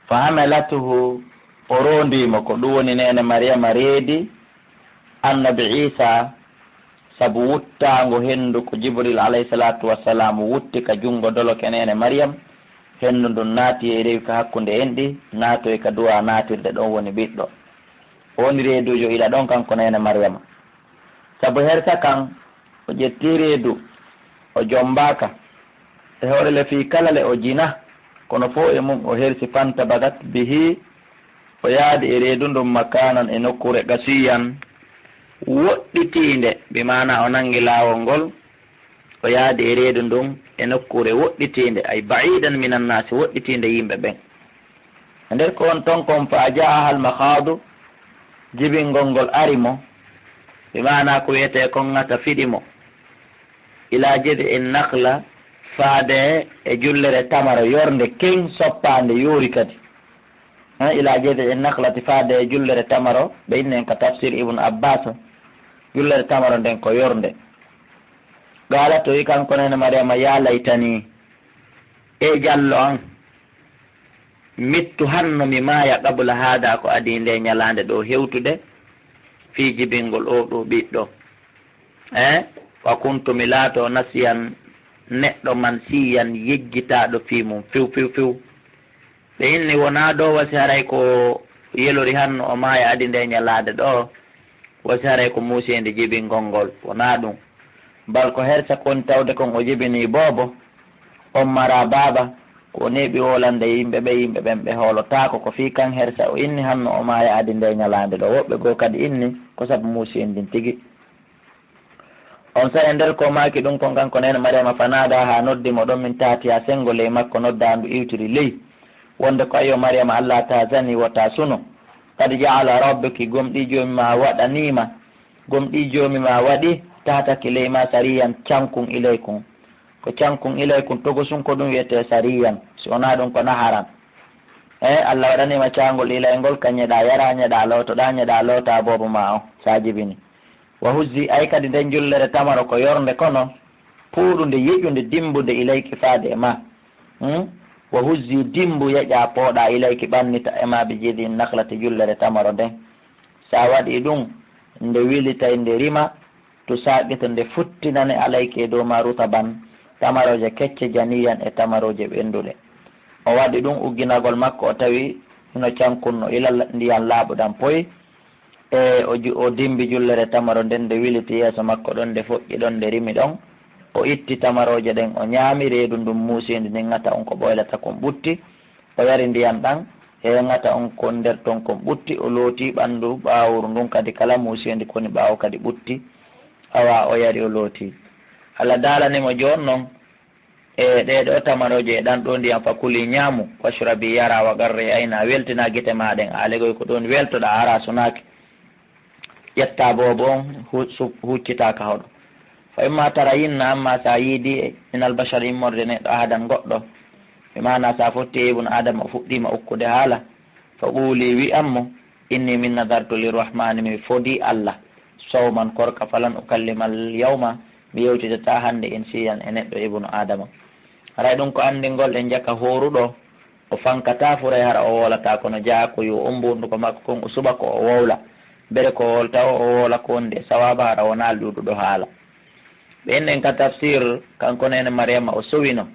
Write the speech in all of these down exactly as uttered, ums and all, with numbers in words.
Fa hamalatuhu, o roondii mo, ko ɗum woni neene Mariyama reedi Annabi Iisaa, sabu wuttaango henndu ko Jibril alayhi salaatu wa salaam wutti ka junngo doloke neene Mariyam, henndu ndun naati e rewi ka hakkunde enɗi, naatoyi ka duwaa naatirde ɗon woni ɓiɗɗo. O woni reeduujo ila ɗon kanko neene Mariyama. Sabu hersa kan, o ƴettii reedu, o jommbaaka. E hoore le fii kala le o jina, kono fow e mun o hersi fantabagat bihi, o yaadi e reedu ndun makaanan e nokkuure qasiyyan woɗɗitiinde, bi maana o nangi laawol ngol, o yaadi e reedu ndun e nokkuure woɗɗitiinde, ay ba'idan minan naasi, woɗɗitiinde yimɓe ɓen. E nder ko on ton kon fa ja'ahal makhadu, jibingol ngol ari mo, bi maana ko wiyetee kon ŋata fiɗi mo. Ila jid'in nakhla, faade e jullere tamaro yornde ken soppaande yoori kadi. Hein, ila jid'in nakhlati, faade e jullere tamaro, ɓe inni en ka tafsir Ibn Abbas, jullere tamaro nden ko yornde. Qaalat, o wi kanko neene Mariyama, ya laytani, e jallo an, mittu hanno mi maaya qabla haada, ko adii nde ñalaande ɗo hewtude, fii jibingol oo ɗoo ɓiɗɗo. Eh, wa kuntu, mi laato nasiyan, neɗɗo mansiyyan, yejjitaaɗo fii mun few, few, few. Ɓe inni wonaa ɗoo wasi haray ko yelori hanno o maaya adii nde ñalaande ɗo, wasi haray ko muuseendi jibingol ngol, wonaa ɗum. Bal ko hersa kon tawde kon o jibinii boobo, on maraa baaba, ko o neeɓi wowlande yimɓe ɓe, yimɓe ɓen ɓe hoolotaako, ko fii kan hersa o inni hanno o maaya adii nde ñalaande ɗo. Woɓɓe goo kadi inni ko sabu muuseendi ndin tigi. Onsay e nder ko maaki ɗum kon kanko neene Mariyama, fa naada, haa noddi mo ɗon min tahtiha, senngo ley makko noddaandu iwtiri ley, wonde ko ayyo Mariyama, alla tahzani, wota suno, qad ja'ala rabbuki, gomɗii joomi ma waɗanii ma, gomɗii joomi ma waɗi, tahtaki ley ma sariyan cankun ilaykun, ko cankun ilaykun togosun ko ɗum wiyetee sariyan, si wonaa ɗum ko naharan. E, Alla waɗanii ma caangol ilayngol ka ñeɗaa yaraa, ñeɗaa lootoɗaa, ñeɗaa lootaa boobo ma on, sa jibini. Wa huzzi, ay kadi nden jullere tamaro ko yornde kono puuɗunde, yeƴunde, dimbunde ilayki faade e ma. Hmm? Wa huzzi, dimbu, yeƴaa, pooɗaa, ilayki, ɓannita e ma, bi jid'in nakhlati, jullere tamaro nden. Sa waɗii ɗum, nde wilitay, nde rima, tusaqit, nde futtinane, alayki, e dow ma, rutaban, tamarooje kecce, janiyan, e tamarooje ɓennduɗe. O waɗi ɗum ugginagol makko, o tawi hino cankunno ilal ndiyan laaɓuɗan poy. E o ju-, o dimbi jullere tamaro nden, nde wiliti yeeso makko ɗon, nde foƴƴi ɗon, nde rimi ɗon. O itti tamarooje ɗen, o ñaami reedu ndun muuseendi ndin, ŋata on ko ɓoylata kon ɓutti. O yari ndiyan ɗan, e ŋata on ko nder ton kon ɓutti. O looti ɓandu ɓaawuru ndun kadi kala, muuseendi koni ɓaawo kadi ɓutti. Awa o yari, o looti. Alla daalani mo jooni non, e ɗee ɗoo tamarooje e ɗan ɗoo ndiyan, fa kuli, ñaamu, washrabi, yara, wa qarri ayna, weltina gite maa ɗen, aalegoy ko ɗon weltoɗaa, hara sunaaki. Ƴetta boobo on, hu-, su-, huccita ka hoɗo. Fa imma tarayinna, amma sa yiidi minal bashari, immorde neɗɗo, ahadan, goɗɗo, bi maana sa fotti e ibnu Adama, o fuɗɗiima ukkude haala, fa quuli, wi'an mo, inni min nadartu lirrahmani, mi fodi Alla sawman, korka, falan ukallimal yawma, mi yewtidata hannde insiyan e neɗɗo, ibnu Adama. Haray ɗum ko anndingol e njaka hooruɗo, o fankataa furay hara o wowlataa, kono jaa ko yo o mbuurndu ko makko kon, o suɓa ko o wowla. Mbele ko o wowlata o, o wowla ko wondi e sawaaba, hara wonaa ɗuuɗuɗo haala. Ɓe innen ka tafsir, kanko neene Mariyama o sowino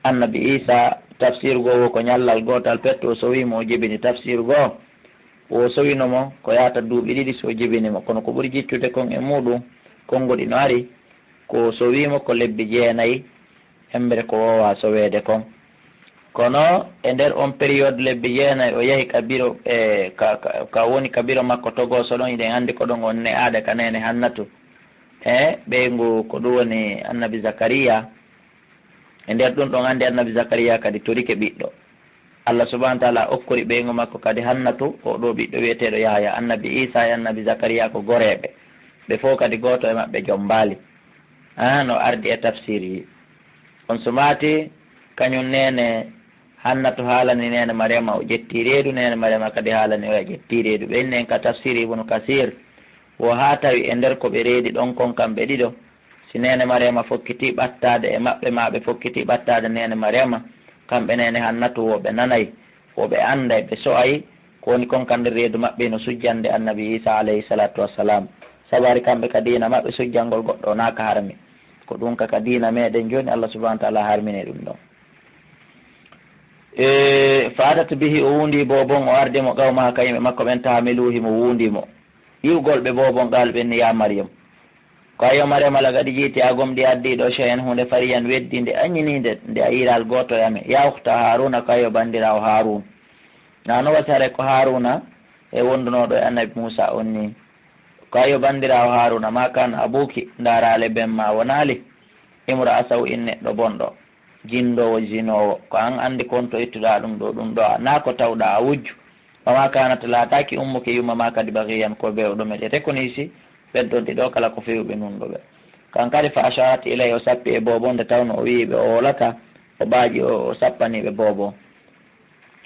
Annabi Iisaa, tafsir goo wo ko ñallal gootal pettu o sowii mo, o jibini tafsir goo. Wo sowino mo ko yaata duuɓi ɗiɗi si o jibini mo. Kono ko ɓuri jiccude kon e muuɗum, konguɗi no ari, ko sowii mo ko lebbi jeenayi, hemmbere ko woowaa soweede kon. Kono e nder on période lebbi jeenayi, o yahi ka biro, e, ka, ka, ka woni ka biro makko Togooso ɗon, hiɗen anndi ko ɗon o ne'aade ka neene Hannatu. E ɓeyngu ko ɗum woni Annabi Zakariya. E nder ɗum ɗon anndi Annabi Zakariya kadi torike ɓiɗɗo. Allah subhanahu wa taala okkori ɓeyngu makko kadi Hannatu, oo ɗoo ɓiɗɗo wi'eteeɗo Yahaya. Annabi Iisa e Annabi Zakariya ko goreeɓe. Ɓe fof kadi gooto e maɓɓe jombaali. Ah, no ardi e tafsirji. On sumaati, kañum neene Hannatu haalani neene Mariyama o ƴetti reedu, neene Mariyama kadi haalani oya ƴetti reedu. Ɓe inni en ka tafsir Ibnu Kasiir, wo haa tawi e nder ko ɓe reedi ɗon kon kamɓe ɗiɗo, si neene Mariyama fokkitii ɓattaade e maɓɓe, maa ɓe fokkitii ɓattaade neene Mariyama, kamɓe neene Hannatu wo ɓe nanay. Wo ɓe annday, ɓe so'ay, ko woni kon ka nder reedu maɓɓe no sujjande Annabi Iisaa alayhi salaatu wassalaam. Sabu hari kamɓe ka diina maɓɓe sujjangol goɗɗo wonaa ka harmi. Ko ɗun ka, ka diina meɗen jooni, Allah subhaanahu wa ta'aalaa harmini ɗun ɗon. E, fa atat bihi, o wuundi boobon, o ardi mo qawmaha, ka yimɓe makko ɓen, tahmiluhu, himo wuundi mo. Yi'ugol ɓe boobon, qaalu ɓe inni, yaa Maryam. Ko a yo Maryama, laqad ji'ti, a gomɗii, a addii ɗoo, shay'an, huunde, fariyan, weddiinde, añiniinde, nde a yi'iraali gooto e amen. Yaa ukhta Haaruuna, ko a yo banndiraawo Haaruun. Na no wasi haray ko Haaruuna e wondunooɗo e Annabi Muusaa on nii. Ko a yo banndiraawo Haaruuna, maa kaana abuuki, ndaaraale ben maa wonaali, imra'a saw'in, neɗɗo bonɗo, jinndoowo, jinoowo. Ko an anndi kon to ittuɗaa ɗun ɗoo, ɗun ɗoo, a, naa ko tawɗaa a wujju. Wa maa kaanat, laataaki ummuki yumma maa kadi baghiyan ko beewɗo. Meɗe rekonisi ɓen ɗon ɗiɗo kala ko fewi ɓe nunɗuɓe. Kan kadi fa asharat ilayhi, o sappi e boobo nde tawno o wi'i ɓe o wowlataa, o ɓaaƴi o, o sappani ɓe boobo.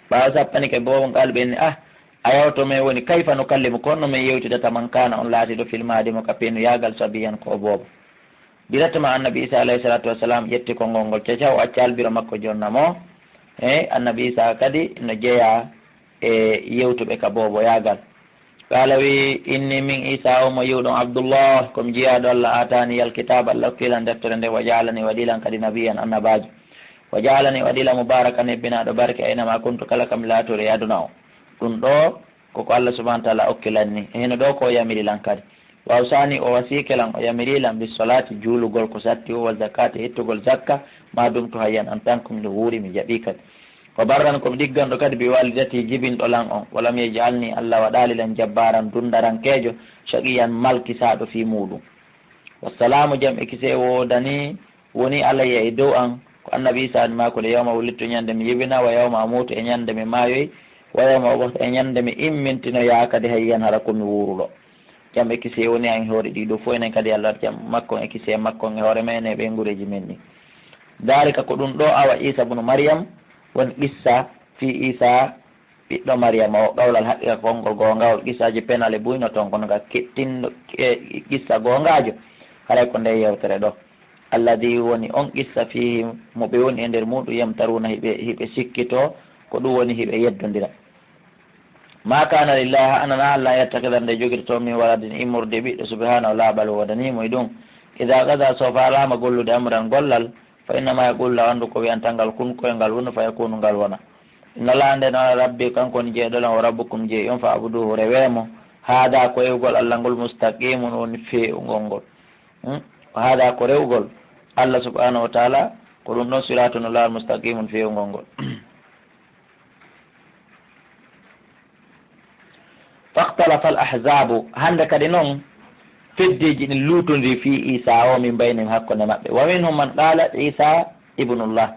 Ɓaawo sappanike boobo ngal ɓe inni, ah, a yawto men woni, kayfa nukallimu, ko honno men yewtidata man kaana on laatiiɗo fil mahdi mo ka peenuyaagal sabiyyan ko o boobo. Directement Annabi Iisaa alayhi salaatu wassalaam ƴetti konngol ngol cacaw, o accaali biro makko jonna mo. E Annabi Iisaa kadi no jeyaa e yewtuɓe ka booboyaagal. Qaala wi, inni min Iisaa o mo yi'uɗon Abdullah, ko mi jiyaaɗo Allah, aataaniyal kitaaba, Allah okki lan deftere nde, wa ja'alanii, waɗi lan kadi nabiyyan, annabaajo. Wa ja'alanii, waɗi lan mubaarakan, hebbinaaɗo barke, aynama kuntu, kala ka mi laatorii e aduna o. Ɗun ɗoo ko ko Allah subhaanahu wa ta'aalaa okki lan nii. E hino ɗoo ko o yamiri lan kadi. Wa awsaanii, o wasiike lan, o yamiri lan, bis salaati, juulugol ko satti o, wa zakaati, ittugol zakka, maa dumtu hayyan, en tant que miɗo wuuri, mi jaɓii kadi. Wa barran, ko mi ɗigganɗo kadi, bi waalidatii, jibinɗo lan on. Wa lam yaj'alnii, Allah waɗaali lan, jabbaaran, dundarankeejo, shaqiyyan, malkisaaɗo fii muuɗun. Wassalaamu, jam e kisee woodanii, wonii alayya, e dow an, ko Annabi Iisaa woni maakude, yawma wulidtu, ñande mi yibinaa, wa yawma amuutu, e ñande mi maayoyi, wa yawma ub'asu, e ñande mi immintinoyaa kadi hayyan, hara ko mi wuuruɗo. Jam e kisee woni an e hoore ɗii ɗoo fow, enen kadi Allah waɗa jam makko e kisee makko e hoore men e ɓeynguureeji men ɗin. Daalika, ko ɗun ɗoo, awa Iisa bunu Maryam, woni qissa fii Iisa ɓiɗɗo Maryama o, qawlal haqqa, konngol goongawol. Qissaaji penal e buy no ton, kono ka keɗtinɗo, e, qissa goongaajo, haray ko ndee yewtere ɗoo. Alladii, woni on qissa, fiihi, mo ɓe woni e nder muuɗun, yamtaruuna, hiɓe, hiɓe sikkitoo, ko ɗun woni hiɓe yeddondira. Maa kaana lillaahi, haananaa Allah, an yattakhida, nde jogitotoo, min waladin, immorde ɓiɗɗo, subhaanahu, laaɓal woodanii mo e ɗun. Idaa qadaa, so faalaama gollude, amran, gollal, fa innamaa yaquulu lahu, anndu ko wi'anta ngal kun, koyngal wonu, fa yakuunu, ngal wona. Inna Laaha, nde no Rabbii, kanko woni jeyɗo lan, wa Rabbukum, jeyɗo on, fa'buduuhu, rewee mo. Haadaa, ko rewugol Allah ngol, mustaqiimun, woni feewungol ngol. Hmm? Haadaa, ko rewugol Allah subhaanahu wa ta'aalaa, ko ɗun ɗon siraatun, laawol, mustaqiimun, feewungol ngol. Faxtalafa al ahzaabu, hannde kadi non, feddeeji ɗin luutondiri fii Iisaa o, min baynihim, hakkunde maɓɓe. Wa minhum man qaala Iisaa ibnullah,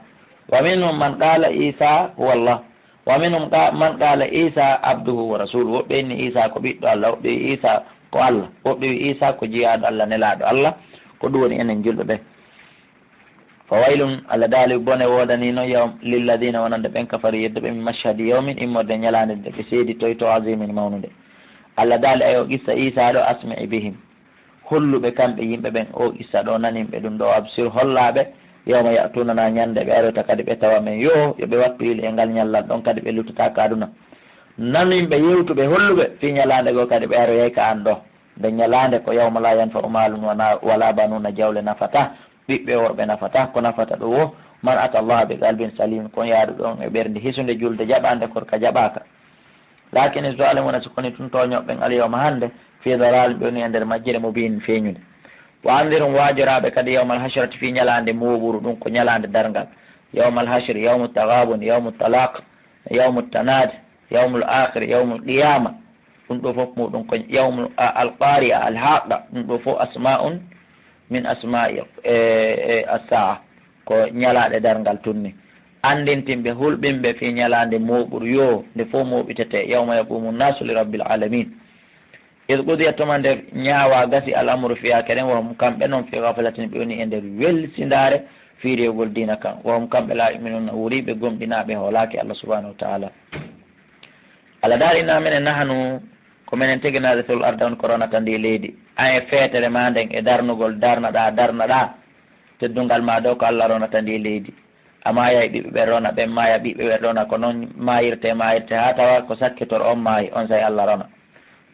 wa minhum man qaala Iisaa huwa Allah, wa minhum qa-, man qaala Iisaa abduhu wa rasuuluhu. Woɓɓe inni Iisaa ko ɓiɗɗo Allah, woɓɓe wi'i Iisaa ko Allah, woɓɓe wi'i Iisaa ko jiyaaɗo Allah, nelaaɗo Allah. Ko ɗun woni enen julɓe ɓen. Fa waylun, Allah daali, bone woodanii non, yaw-, lilladiina, wonande ɓen, kafaru, yedduɓe, min mashhadi yawmin, immorde ñalaande nde ɓe seeditoytoo, aziimin, mawnunde. Allah daali, ayo, qissa Iisaa ɗoo, asmi' bihim, hollu ɓe kamɓe yimɓe ɓen oo qissa ɗoo, nanin ɓe ɗun ɗoo, absir, hollaa ɓe, yawma ya'tuunanaa, ñande ɓe aroyta kadi ɓe tawa men, yo, yo ɓe wattu yili e ngal ñallal ɗon, kadi ɓe luttataa ka aduna. Nanin ɓe, yewtu ɓe, hollu ɓe, fii ñalaande goo kadi ɓe aroyay ka an ɗoo. Nden ñalaande ko yawma laa yanfa'u maalun wa na-, walaa banuuna, jawle nafataa, ɓiɓɓe worɓe nafataa, ko nafata ɗun wo, man ata Allaha bi qalbin salim, ko yaaduɗo on e ɓernde hisunde, julde, jaɓaande, korka jaɓaaka. Lakin zalimuuna, si ko nii tun tooñooɓe ɓen, al yawma, hannde, fii dalalin, ɓe woni e nder majjere, mubiin, feeñunde. Wa anzirhum, waajoraa ɓe kadi, yawmal hashrati, fii ñalaande mooɓuru, ɗun ko ñalaande darngal. Yawmal hashri, yawmu taghabun, yawmu talaq, yawmu tanaad, yawmul aakhir, yawmul qiyaama. Ɗun ɗoo fof muuɗun ko yawmul, a, al-qaari'a, al-haaqqa. Ɗun ɗoo fof asmaa'un min asmaa'i, e, e, as-saa'a. Ko ñalaaɗe darngal tun ni. Anndintinɓe, hulɓinɓe fii ñalaande mooɓuru, yo nde fof mooɓitetee. Yawma yaquumu nnaasu li rabbil aalamiin. Iz qudiya, tuma nde ñaawaa, gasi, al amru, fiyaake nden, wa hum, kamɓe non, fii ghaflatin, ɓe woni e nder welsindaare fii rewugol diina kan. Wa hum, kamɓe, laa yu'minuuna, wuuriiɓe gomɗinaaɓe, hoolaaki Allah subhaanahu wa ta'aalaa. Allah daali, inna, menen, nahnu, ko menen tigi, narisul arda, on ko ronata ndii leydi. An e feetere maa nden e darnugol darnaɗaa, darnaɗaa, teddungal maa ɗoo, ko Allah ronata ndii leydi. A maayay, ɓiɓɓe ɓen rona, ɓen maaya, ɓiɓɓe ɓen rona. Ko non maayirte, maayirte, haa tawa ko sakkitoro on maayi, onsay Alla rona.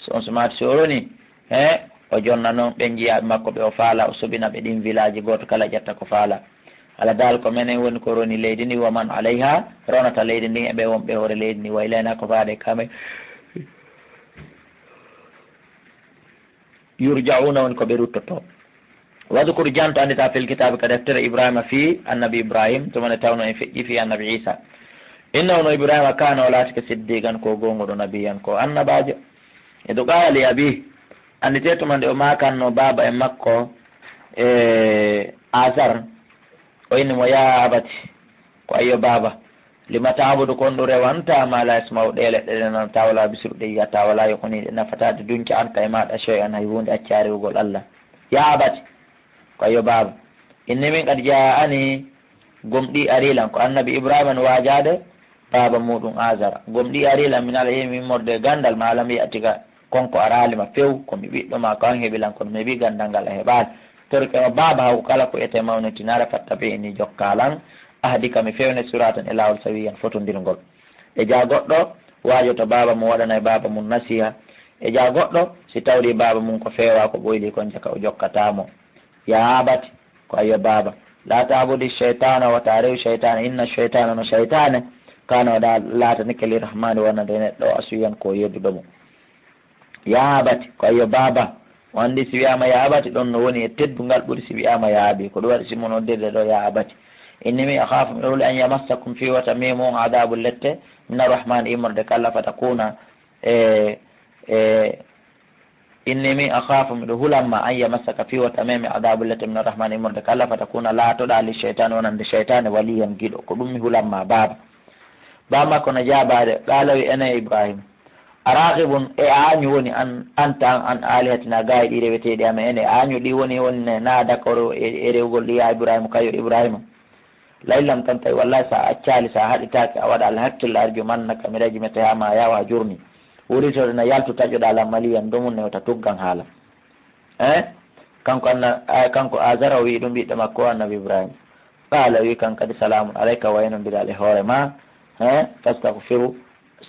So on sumaaki, si o ronii, he, o jonna non ɓen jiyaaɓe makko ɓe o faala, o suɓina ɓe ɗin vilaaji, gooto kala ƴetta ko faala. Alla daal ko menen woni ko roni leydi ndi, wa man alayha, ronata leydi ndin e ɓe wonɓe hoore leydi ndi, wa ilayna, ko faade kamen. Yurja'una, woni ko ɓe ruttoto. Wadkur, janto, anndita, fil kitaabi, ka deftere Ibrahima, fii annabi Ibrahim, tuma nde tawno en feƴƴi fii annabi Iisa. Innahu, no Ibrahima, kaana, o laatike, siddiqan, ko goonguɗo, nabiyyan, ko annabaajo. Idh qaala li abiihi, anndite tuma nde o maakanno baaba en makko, e Azar, o inni mo, yaa abati, ko ayyo baaba, lima ta'budu, ko honɗum rewanta, maa laa yasma'u, ɗee leɗɗe ɗe nanataa, wa laa yubsiru, ɗe yi'ataa, wa laa yughni, ɗe nafataa, ɗe duncataa anka e maaɗa, shay'an, hay huunde, accaa rewugol Alla. Yaa abati, ko ayyo baaba, inni min qad jaa'anii, gomɗii arii lan, ko annabi Ibrahima no waajaade baaba muuɗum Azara, gomɗii arii lan, minal ilmi, immorde e ganndal, maa lam ya'tika, kon ko araali ma few, ko mi ɓiɗɗo maa, ko an heɓi lan, kono mi heɓii ganndal ngal a heɓaali. Torke mo baaba, haw ko kala ko etee mawnintinaare, fattabi'nii, jokkaa lan, ahdika, mi fewne, siraatan, e laawol, sawiyyan, fotondirngol. E jaa goɗɗo waajoto baaba mum, waɗanay baaba mum nasiha. E jaa goɗɗo, si tawrii baaba mum ko feewaa, ko ɓoylii kon jaka, o jokkataa mo. Yaa abati, ko ayyo baaba, laa ta'budi shaytaana, wota rew shaytaana, inna shaytaana, no shaytaane, kaana, o da-, laatanike, li rahmaani, wonande neɗɗo, asiyyan, ko yedduɗo mo. Yaa abati, ko ayyo baaba, o anndi si wi'aama yaa abati, ɗon no woni e teddungal ɓuri si wi'aama yaa abi. Ko ɗum waɗi si mo noddirde ɗo yaa abati. Inni min akhaafu, miɗo huli, an yamassakum, fii wota memu on, adaabu, lette, mina rahmaani, immorde ka Alla, fatakuuna, e, e, inni min akhaafu, miɗo hulamma, an yamassaka, fii wota meme, adaabu, lette, mina rahmaani, immorde ka Alla, fatakuuna, laatoɗaa, li shaytaani, wonande shaytaane, waliyyan, giɗo. Ko ɗum mi hulamma, baaba. Baaba makko no jaabaade, qaala, wi, ene Ibrahima, araghibun, e a añu woni, an, anta, an, an aalihatinaa, gaa e ɗi reweteeɗi amen, ene a añu ɗi woni, woni ne naadaka o rew-, e, e rewgol ɗi, yaa Ibrahima, kayo Ibrahima. La in lam tantahi, wallahi, si a accaali, si a haɗitaaki, a waɗaali hakkille, arjumannaka, mi rejimete haa maa, yaa, wahjurni, wuritoɗo na yaltu, taƴoɗaa lan, maliyan, domun ne wota tuggan haala. Eh? Kanko anna-, eh, kanko Azara o wi'i ɗum ɓiɗɗo makko o annabi Ibrahima. Qaala, o wi'i kan kadi, salaamun alayka, waynondiral e hoore maa. Eh? Fastaghfiru,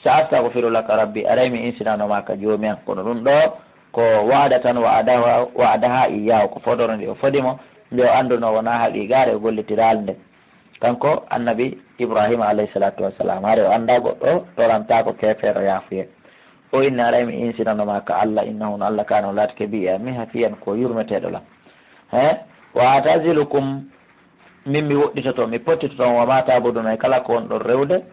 sa astaghfiru laka rabbi, aray mi insinano maa ka Joomi an. Kono ɗum ɗo ko wa'datan wa'adaha, wa'adaha iyyahu, ko fodoro nde o fodi mo, nde o annduno wonaa haqiiqaare, o gollitiraali nde. Kanko annabi Ibrahima alayhi salatu wassalam, hari o anndaa goɗɗo torantaako keefeero yaafuyee. O inni, aray mi insinano maa ka Alla, innahu, no Alla, kaana, o laatike, bi, e an, hafiyan, ko yurmeteeɗo lan. He? Wa a'tazilukum, min mi woɗɗitoto, mi pottitoto on, wa ma ta'buduna, e kala ko on ɗon rewde.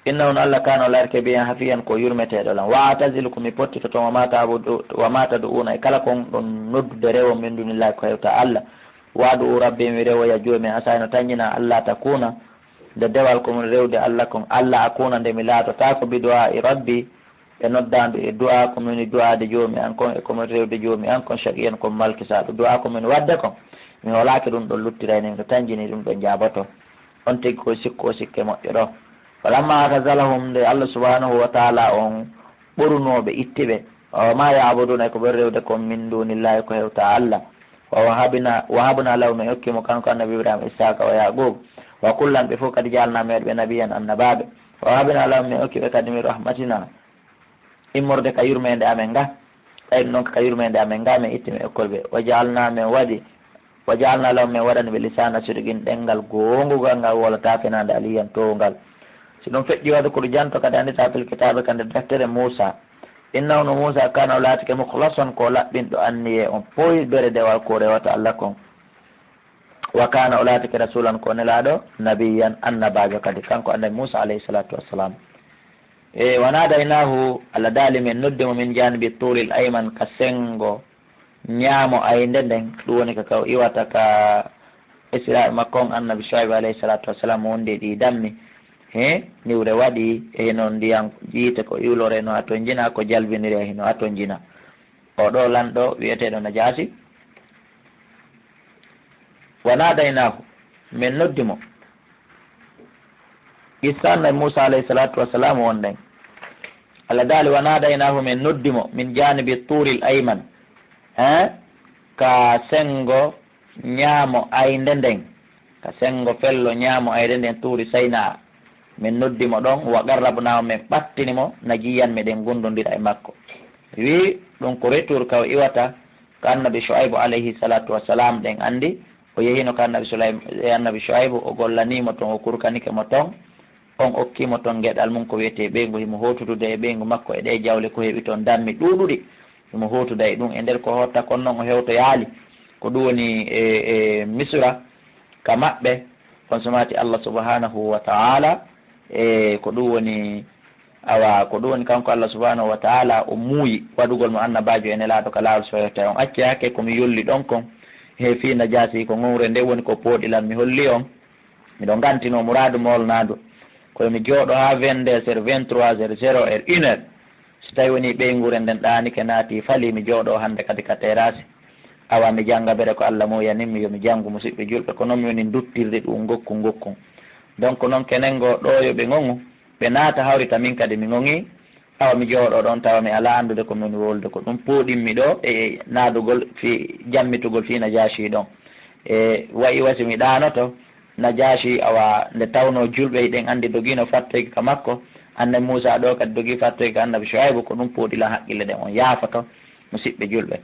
Innahu, no Alla, kaana, o laatike, bi, e an, hafiyan, ko yurmeteeɗo lan. Wa a'tazilukum, mi pottitoto, wa ma ta'budu-, wa ma tad'una, e kala ko on ɗon noddude rewo, min dunillahi, ko hewta Alla. Wa ad'u rabbi, mi rewoya Joomi an, asa, hino tanƴinaa, alla takuna, nde dewal ko min rewde Alla kon, alla akuna, nde mi laatotaako, bi du'aa'i rabbi, e noddaandu e du'aa ko min du'aade Joomi an kon, e ko min rewde Joomi an kon, shaqiyan, ko mi malkisaaɗo. Du'aa ko min waɗde kon, mi holaaki ɗum ɗon, luttiray ni, mi tanƴinii ɗum ɗon, jaaboto. On tigi ko sikku o sikke moƴƴo ɗo. Falamma atazalahum, nde Allah subhanahu wa ta'ala on ɓorunoo ɓe, itti ɓe, wa ma ya'buduna, e ko ɓe rewde kon, min dunillahi, ko hewta Allah. Wa wahabna, wahabna lahu, min okki mo kanko annabi Ibrahima, Ishaqa wa Yaqub. Wa kullan, ɓe fof, kadi ja'alna, min waɗi ɓe, nabiyyan, annabaaɓe. Wa wahabna lahu, min okki ɓe kadi min rahmatina, immorde ka yurmeende amen nga. Ɓay ɗum ɗon ka yurmeende amen nga, min itti min okkori ɓe. Wa ja'alna, min waɗi, wa ja'alna lahum, min waɗani ɓe, lisana sidqin, ɗemngal goongugal ngal wowlataa fenaande, aliyyan, toowngal. Si ɗum feƴƴi, wadkur, janto kadi, anndita, fil kitaabi, ka nder deftere Muusa. Innahu, no Muusa, kaana, o laatike, mukhlasan, ko laɓɓinɗo anniyee, on poybere dewal ko rewata Allah kon. Wa kaana, o laatike, rasulan, ko nelaaɗo, nabiyyan, annabaajo kadi, kanko annabi Muusa alayhi salaatu wassalaam. E, wa nadaynaahu, Allah daali, min noddi mo, min jaanibi tuuril ayman, ka senngo ñaamo aynde nden, ɗum woni ka, ka o iwata ka Israa'i makko on, annabi Shu'ayb alayhi salaatu wassalaam, wondi e ɗi dammi. He, niwre waɗi, e hino ndiyan yiite ko iwloree no haa tonjina, ko jalbiniree hino haa tonjina. Oo ɗoo lanɗo wi'eteeɗo Najaasi, wa nadaynaahu, min noddi mo. Qissa annabi Muusa alayhi salaatu wassalaam wonɗen. Allah daali, wa nadaynaahu, min noddi mo, min jaanibi tuuril ayman. Hein? Ka senngo ñaamo aynde nden, ka senngo fello ñaamo aynde nden Tuuri Saynaa. Min noddi mo ɗon, wa qarrabnaahu, min ɓattini mo, najiyan, miɗen gondondira e makko. Wi ɗum ko retour ka o iwata ka annabi Shu'aybu alayhi salatu wassalam, ɗen anndi o yehino ka annabi Sulaym-, e annabi Shu'aybu, o gollanii mo ton, o kurkanike mo ton, on okki mo ton geɗal mum ko wiyetee ɓeyngu, himo hootudude e ɓeyngu makko e ɗee jawle ko heɓi ton dammi ɗuuɗuɗi, himo hootuda e ɗum. E nder ko hotta kon non o hewtoyaali, ko ɗum woni e, e Misra ka maɓɓe, on sumaati Allah subhanahu wa ta'ala, e ko ɗum woni, awa, ko ɗum woni kanko Allah subhanahu wa ta'ala o muuyi waɗugol mo annabaajo e nelaaɗo ka laawol soyota. On acce hakke ko mi yolli ɗon kon, he fii Najaasi, ko ŋowre nde woni ko pooɗi lan mi holli on. Miɗo ngantinoo muraadu moolnaandu, ko yo mi jooɗo haa vingt-deux heures, vingt-trois heures, zéro heure, une heure. Si tawi wonii ɓeynguure nden ɗaanike naati fali, mi jooɗoo hannde kadi ka terrasse. Awa mi jannga bere ko Allah muuyanin mi yo mi janngu, musiɓɓe julɓe, ko non mi woni nduttirde ɗum ngokku ngokku. Donc non kenen ngo ɗoo yo ɓe ŋoŋu, ɓe naata hawrita min kadi mi ŋoŋii. Awa mi jooɗoo ɗon tawa mi alaa anndude ko mi woni wowlude ko ɗum pooɗimmi ɗoo e naadugol fii jammitugol fii Najaasi ɗon. E wayi wa si mi ɗaanoto, Najaasi, awa, nde tawnoo julɓe hiɗen anndi dogiino fattoyki ka makko, annabi Muusaa ɗoo kadi dogii fattoyki ka annabi Shu'aybu, ko ɗum pooɗi lan haqqille ɗen, on yaafoto, musiɓɓe julɓe.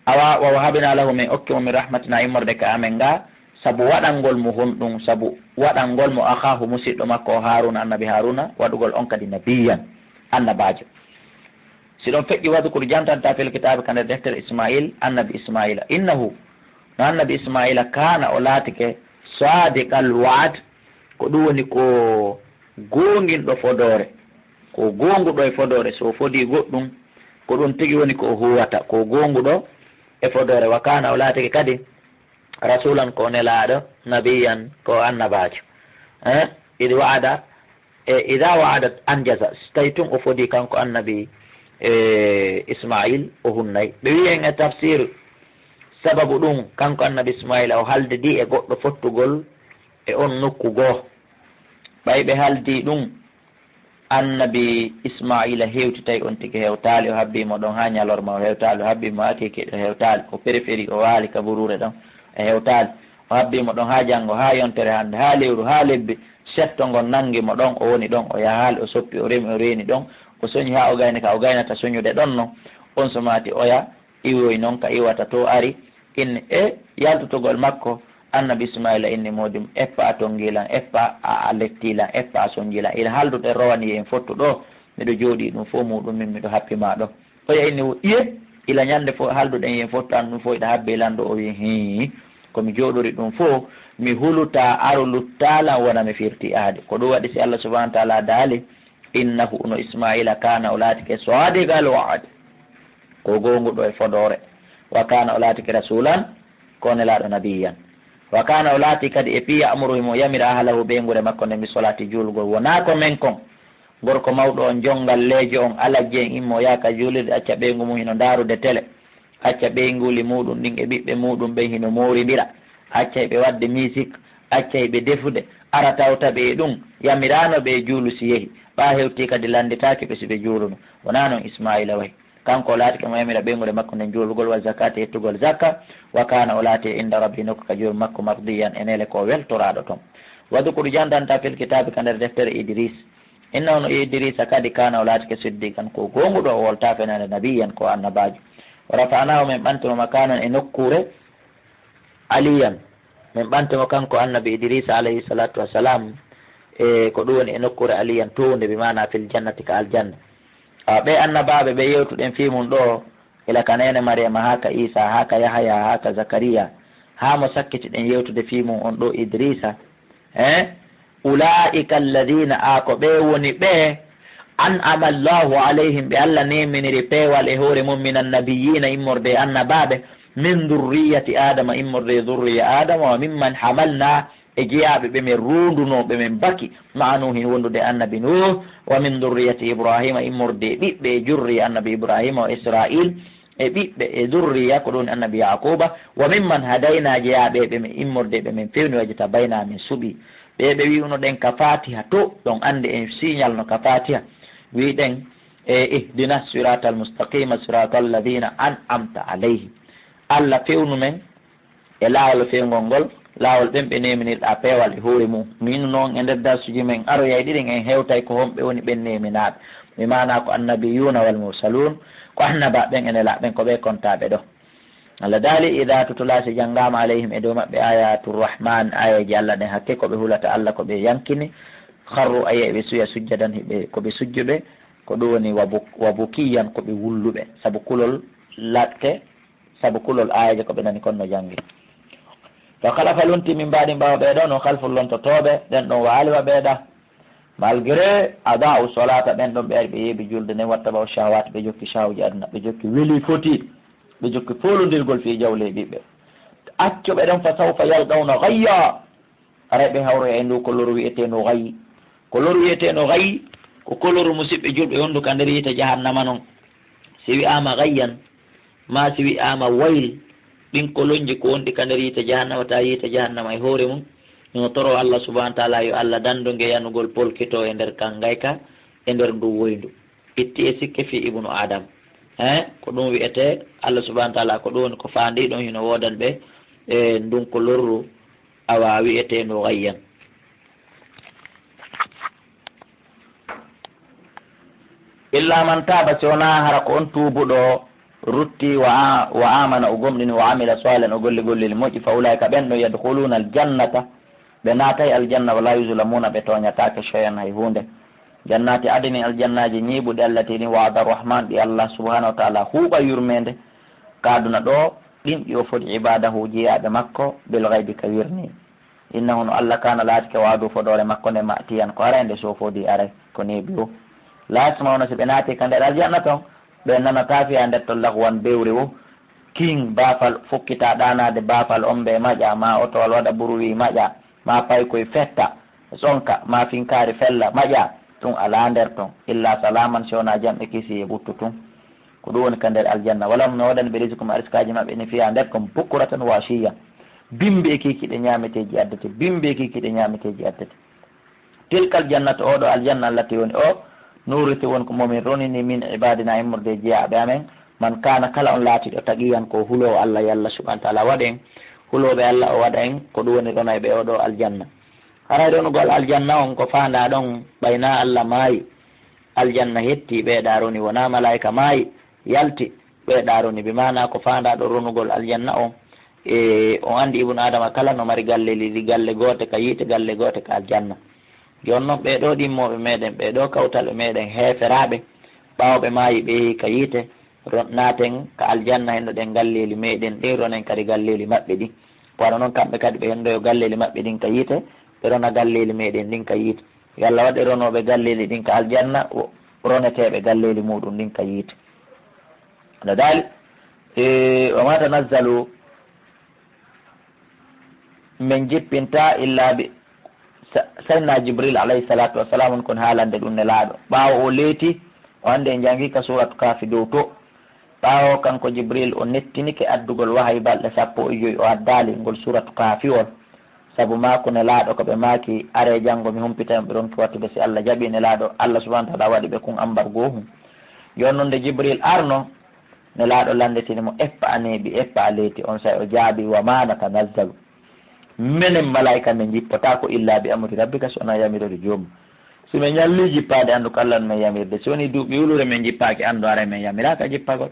Awa, wa wahabnaa lahu, min okki mo min rahmatinaa, immorde ka amen nga, sabu waɗangol mo honɗum, sabu waɗangol mo akhaahu, musiɗɗo makko o Haaruuna, annabi Haaruuna, waɗugol on kadi nabiyyan, annabaajo. Si ɗon feƴƴi, wadkur, jantantaa, fil kitaabi, ka nder deftere Ismaa'iil, annabi Ismaa'iila, innahu, no annabi Ismaa'iila, kaana, o laatike, saadiqal wa'd, ko ɗum woni ko goonginɗo fodoore, ko goonguɗo e fodoore, so o fodii goɗɗum, ko ɗum tigi woni ko o huwata, ko goonguɗo e fodoore. Wa kaana, o laatike kadi, rasuulan, ko nelaaɗo, nabiyyan, ko annabaajo. Eh, id wa'ada, e ida wa'ada anjaza, so tawi tun o fodii kanko annabi, e, Ismaa'iil, o hunnay. Ɓe wi'i en e tafsir, sababu ɗum, kanko annabi Ismaa'iila o haldidii e goɗɗo fottugol e on nokku goo. Ɓay ɓe haldii ɗum, annabi Ismaa'iila hewtitay on tigi hewtaali, o habbii mo ɗon haa ñalorma, o hewtaali, o habbii mo haa kiikiiɗe, o hewtaali, o pereferi, o waali ka buruure ɗon, o hewtaali, o habbii mo ɗon haa janngo, haa yontere hannde, haa lewru, haa lebbi, setto ngon nanngi mo ɗon, o woni ɗon, o yahaali, o soppi, o remi, o reeni ɗon, o soñi haa o gayni ka o gaynata soñude ɗon no, on sumaati oya, iwoyi non ka iwata to ari, inni e yaltutugol makko, annabi Ismaa'iila inni moodi mum, eppa a tonngi lan, eppa a, a letti lan, eppa a sonji lan. Ila halduɗen rowani en fottu ɗoo, miɗo jooɗii ɗum fof muɗum min, miɗo happi maa ɗoo. Oya inni wo, iye, ila ñande fof halduɗen en fottu an ɗum fof iɗa habbi lan ɗoo. O wi'i, hii, ko mi jooɗori ɗum fof, mi hulutaa aro luttaa lan wona mi firti ahadi. Ko ɗum waɗi si Allah subhanahu wa ta'ala daali, innahu, no Ismaa'iila, kaana, o laatike, saadiqal wa'd, ko goonguɗo e fodoore. Wa kaana, o laatike, rasuulan, ko nelaaɗo, nabiyyan. Wa kaana, o laati kadi, e fii ya'muru, himo yamira, ahlahu, ɓeynguure makko nden, bi solaati, juulugol. Wonaa ko men kon. Gorko mawɗo on, jonngalleejo on, alajje en, immo, yaaka juulirde, acca ɓeyngu mum hino ndaarude tele. Acca ɓeynguuli muuɗum ɗin e ɓiɓɓe muuɗum ɓen hino moorindira. Acca ɓe waɗde misik, acca ɓe defude, ara tawta ɓe e ɗum, yamiraano ɓe e juulu si yehi. Ɓaa hewtii kadi lannditaake ɓe si ɓe juuluno. Wonaa non Ismaa'iila wayi. Kanko o laatike mo yamira ɓeynguure makko nden juulugol, wa zakaati, ettugol zakka, wa kaana, o laati, inda rabbi, nokku ka Joomi makko, mardiyyan, e neele ko weltoraaɗo ton. Wadkur, jantantaa, fil kitaabi, ka nder deftere Idriis. Innahu, no Idriisa kadi, kaana, o laatike, siddiqan, ko goonguɗo, o woltaa fenaande, nabiyyan, ko annabaajo. Wa rafa'naahu, min ɓanti mo, makaanan, e nokkuure, aliyyan. Min ɓanti mo, kanko annabi Idriisa, alayhi salaatu wa salaam, e ko ɗum woni e nokkuure aliyyan, townde, bi maana fil jannati, ka aljanna. Awa, ɓee annabaaɓe ɓe yewtuɗen fii mum ɗoo, ila ka neene Mariyama, haa ka Iisaa, haa ka Yahaya, haa ka Zakariya, haa mo sakkitiɗen yewtude fii mum on ɗoo Idriisa, eh? Ulaa'ika alladhiina, a ko ɓee woni ɓee, an'ama Allaahu alayhim, ɓe Alla neeminiri peewal e hoore mum, minan nabiyyiina, immorde e annabaaɓe, min durriyati Aadama, immorde e durriya Aadama, wa mimman hamalnaa, e jeyaaɓe ɓe men ruundunoo, ɓe men baki, ma'a Nuuhin, wondude e annabi Nuuh, wa min durriyati Ibraahiima, immorde e ɓiɓɓe e jurriya annabi Ibraahiima, wa Israa'iil, e ɓiɓɓe e durriya, ko ɗum woni annabi Yaaquuba, wa mimman hadaynaa, jeyaaɓe ɓe men immorde ɓe men fewni, wajtabaynaa, men suɓii. Ɓee ɓe wi'unoɗen ka Faatiha to, ɗon anndi en signal no ka Faatiha. Wi'ɗen, e, ihdina siraatal mustaqiima siraatal ladhiina an'amta alayhim. Alla fewnu men, e laawol feewngol ngol, laawol ɓen ɓe neeminirɗaa peewal e hoore mum. Min noon e nder darsuuji men aroyayɗi ɗin, en hewtay ko honɓe woni ɓen neeminaaɓe. Mi maanaa ko annabiyuuna wal mursaluun, ko annabaaɓe ɓen e nelaaɓe ɓen, ko ɓe kontaaɓe ɗo. Allah daali, "Idaa tutulaa", si janngaama, "alayhim", e dow maɓɓe, "aayaatu rahmaan", aayeeje Allah ɗen, hakke ko ɓe hulata Allah, ko ɓe yankini, "kharru", a yi'ay ɓe suya, "sujjadan", hiɓe, ko ɓe sujjuɓe, ko ɗum woni wa bu-, "wa bukiyyan", ko ɓe wulluɓe, sabu kulol laɗke, sabu kulol aayeeje ko ɓe nani kon no janngi. "Fa khalafa", lonti min ba'dihim ɓaawo ɓee ɗon, "khalfun", lontotooɓe ɓen ɗon, "wa aliwa", ɓe ɗa, malgré, "adaa'u solaata", ɓen ɗon ɓe ari ɓe yeeɓi julde nden, "wattaba'u shahawaati", ɓe jokki shahawuuji aduna, ɓe jokki weli foti, ɓe jokki foolondirgol fii jawle e ɓiɓɓe. Accu ɓe ɗon, "fa sawfa yalqawna ghayya", aray ɓe hawroya e ndu ko loru wi'eteendu ghay. Ko loru wi'eteendu ghay, ko ko loru, musiɓɓe julɓe, wondu ka nder yiite jahannama non. Si wi'aama ghayyan, maa si wi'aama wayl, ɗin kolonji ko wonɗi ka nder yiite jahannama, taa yiite jahannama e hoore mum. Hino toroo Allah subhanahu wa ta'ala yo Allah dandu nge yanugol polkito e nder kan ngayka, e nder ndu woyndu. Itti e sikke fii Ibnu Adam. He, ko ɗum wi'etee Allah subhanahu wa ta'ala, ko ɗum woni ko faandii ɗon, hino woodan ɓe e ndun ko lorru, awa, wi'eteendu ghayyan. "Illa man taaba", si wonaa hara ko on tuubuɗo, rutti, wa a-, "wa aamana", o gomɗini, "wa amila saalihan", o golli golleeli moƴƴi, "fa ulaa'ika", ɓen ɗo, "yadkhuluuna al-jannata", ɓe naatay aljanna, "wa laa yuzlamuuna", ɓe tooñataake, "shay'an", hay huunde. "Jannaati adnin", aljannaaji ñiiɓuɗi, "allatii", ɗin, "wa'ada ar-rahmaan", ɗi Allah subhanahu wa ta'ala huuɓa yurmeende ka aduna ɗoo, ɗin ɗi o fodi "ibaadahu", jiyaaɓe makko, "bil ghaybi", ka wirnii. "Innahu", no Allah, "kaana", laatike, "wa'duhu", fodoore makko nden, "ma'tiyyan", ko aray, nde soofodi aray, ko neeɓi woo. "Laa yasma'uuna", si ɓe naati ka nder aljanna ton, ɓe nanataa fiyaa nder ton "laghwan", bewre woo. King baafal, fukkitaa ɗaanaade baafal, ommbee maƴa, maa otowal waɗa buruwii maƴa, maa paykoy fetta, sonka, maa finkaari fella, maƴa, ɗum alaa nder ton. "Illaa salaaman", si wonaa jam e kisiyee ɓuttu tun. Ko ɗum woni ka nder aljanna. "Wa lahum", mi waɗani ɓe "rizqahum", ariskaaji maɓɓe ɗin, "fiihaa", nder ton, "bukratan wa ashiyyan", bimbi e kiikiiɗe ñaameteeji addete, bimbi e kiikiiɗe ñaameteeji addete. "Tilkal jannatu", oo ɗoo aljanna, "allatii", woni oo, "nuurisu", woni ko mo min ronini, "min ibaadinaa", immorde e jiyaaɓe amen, "man kaana", kala on laatiiɗo, "taqiyyan", ko huloowo Allah, yo Allah subhanahu wa ta'ala waɗu en hulooɓe Allah, o waɗa en ko ɗum woni ronayɓe oo ɗoo aljanna. Haray ronugol aljanna on ko faandaa ɗon, ɓay naa Allah maayi, aljanna hettii, ɓee ɗa roni, wonaa malaa'ika maayi, yalti, ɓee ɗa roni, bi maanaa ko faandaa ɗon ronugol aljanna on, e on anndi Ibnu Aadama kala no mari galleeli ɗiɗi, galle goote ka yiite, galle goote ka aljanna. Jooni non, ɓee ɗoo ɗimmooɓe meɗen, ɓee ɗoo kawtalɓe meɗen heeferaaɓe, ɓaawo ɓe maayi, ɓe yehi ka yiite, ron-, naaten ka aljanna, hendoɗen galleeli meɗen ɗin, ronen kadi galleeli maɓɓe ɗin. Ko wano non, kamɓe kadi ɓe hendoyo galleeli maɓɓe ɗin ka yiite, ɓe rona galleeli meɗen ɗin ka yiite. Yo Allah waɗ e ronooɓe galleeli ɗin ka aljanna, wo-, roneteeɓe galleeli muuɗum ɗin ka yiite. No daali, e, "wa maa tanazzalu", min jippintaa, "illaa bi", Sa-, Sayyidina Jibril alayhi salaatu wa salaam, on kon haalande ɗum Nelaaɗo. Ɓaawo o leeti, o hannde en janngi ka suuratu Kahfi dow to. Ɓaawo kanko Jibril o nettinike addugol wahayi balɗe sappo e joy, o addaali ngol suuratu Kahfi on. Sabu maaku Nelaaɗo ko ɓe maaki, "Aree janngo mi humpita on", ɓe ronki wattude, si Allah jaɓi Nelaaɗo, Allah subhanahu wa ta'ala waɗi ɓe kun ambar goohun. Jooni non nde Jibril arno, Nelaaɗo lannditini mo, "Eppa a neeɓi, eppa a leeti?" Onsay o jaabi, "Wa maa natanazzalu." Menen malaa'ika men jippotaako "illaa bi amri rabbika", si wonaa yamiroore joomum. Si men ñallii jippaade, anndu ko Allah no men yamirde. Si wonii duuɓi wuluure men jippaaki, anndu haray men yamiraaka jippagol.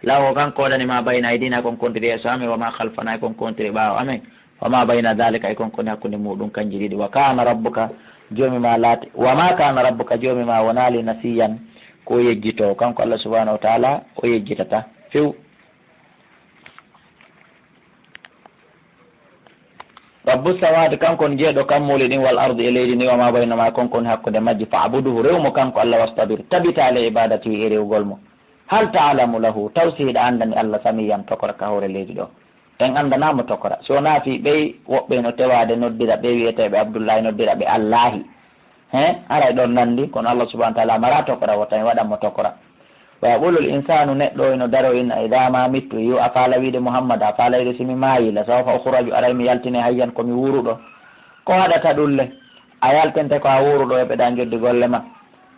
Law ko kanko waɗani "maa bayna aydinaa", kon kontiri yeeso amen, "wa maa khalfanaa", kon kontiri ɓaawo amen, "wa maa bayna dhaalika", e kon koni hakkunde muuɗum, kanji ɗiɗi. "Wa kaana rabbuka", joomi maa laati, "wa maa kaana rabbuka", joomi maa wonaali, "nasiyyan", ko o yejjitoowo. Kanko Allah subhanahu wa ta'ala, o yejjitataa few. "Rabbu samawaati", kanko woni jeyɗo kammuuli ɗin, "wal ardi", e leydi ndin, "wa maa baynahumaa", kon koni hakkunde majji. "Fa'budhu", rew mo kanko Allah, "wastabir", tabitaa, "li ibaadatihi", e rewgol mo. "Hal ta'lamu lahu", taw si hiɗa anndani Allah, "samiyyan", tokora ka hoore leydi ɗo? En anndanaa mo tokora. Si wonaa fii ɓey woɓɓe no tewaade noddira ɓe wi'eteeɓe Abdullaahi, noddira ɓe Allaahi. He, haray ɗon nanndi, kono Allah subhanahu wa ta'ala maraa tokora, wota en waɗan mo tokora. "Wa yaqulul insaanu", neɗɗo o hino daroyina, "idaa maa mittu", yo a faala wiide Muhammad, a faala wiide si mi maayii, "la sawfa ukhraju", aray mi yaltine hayyan ko mi wuuruɗo. Ko haɗata ɗum le? A yaltente ko a wuuruɗo, e ɓeɗa njoddi golle ma.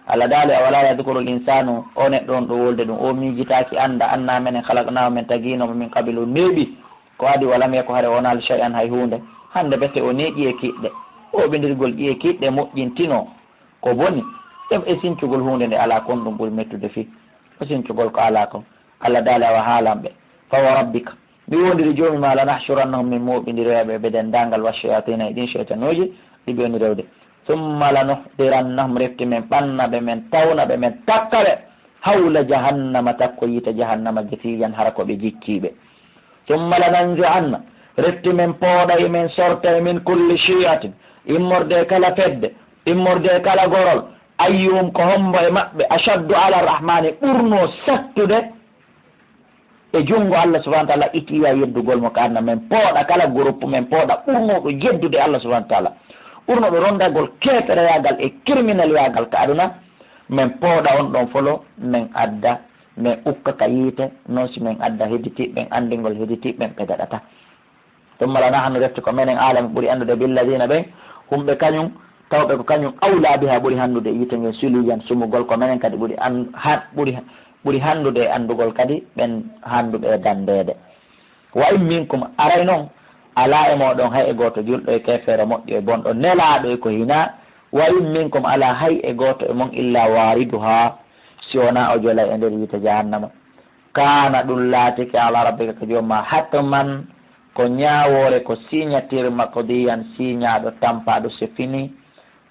Allah daali, "Awalaa yadhkurul insaanu", o neɗɗo on ɗo wolde ɗum, o miijitaaki, annda, "annaa menen khalaqnaahu", men tagiino mo, "min qablu", neeɓi. Ko adi, walam yaku, hare o wonaali, shay'an, hay huunde. Hannde bete o nii ƴiye kiiɗɗe, ɓooɓindirgol ƴiye kiiɗɗe moƴƴintinoo ko boni, e, e sincugol huunde nde alaa, kon ɗum ɓuri mettude fii o sincugol ko alaa kon. Allah daali, awa haalan ɓe, fa wa rabbika, mi wondiri Joomi maa, lanahshurannahum, min mooɓindiroya ɓe, ɓe denndaangal, wa shayaatiina, e ɗin sheytanuuji ɗi ɓe woni rewde. Summa lanuhdirannahum, refti men ɓanna ɓe, men tawna ɓe, men takka ɓe, hawla jahannama, takko yiite jahannama, jisiyyan, hara ko ɓe jicciiɓe. Summa lananzi'anna, refti men pooɗay, men sortay, min kulli shi'atin, immorde e kala fedde, immorde e kala gorol, ayyuhum, ko hombo e maɓɓe, ashaddu ala rahmani, ɓurnoo sattude e junngo Allah subhanahu wa taala, itiya, yeddugol mo ka aduna. Men pooɗa kala groupe, men pooɗa ɓurnooɗo jeddude Allah subhanahu wa taala, ɓurnooɗo ronndagol keefereyaagal e criminelyaagal ka aduna. Men pooɗa on ɗon folo, men adda, men ukka ka yiite, non si men adda hedditiiɓe ɓen, anndingol hedditiiɓe ɓen ɓe daɗata. Summa lanahnu, refti ko menen, a'lamu, ɓuri anndude, billadina, ɓen, hum, ɓe kañum, tawɓe ko kañum, awla biha, ɓuri hanndude e yiite ngen, siliyan, sumugol, ko menen kadi ɓuri an-, ha-, ɓuri, ɓuri hanndude e anndugol kadi ɓen hannduɓe e danndeede. Wa in minkum, aray non, alaa e mooɗon hay e gooto, julɗo e keefeero, moƴƴo e bonɗo, nelaaɗo e ko hinaa, wa in minkum, alaa hay e gooto e mon, illa wariduha, si wonaa o jolay e nder yiite jahannama. Kaana, ɗum laatike, ala rabbika, ka Jooma maa, hatman, ko ñaawoore, ko signature, maqdiyan, siñaaɗo, tampaaɗo, c'est fini,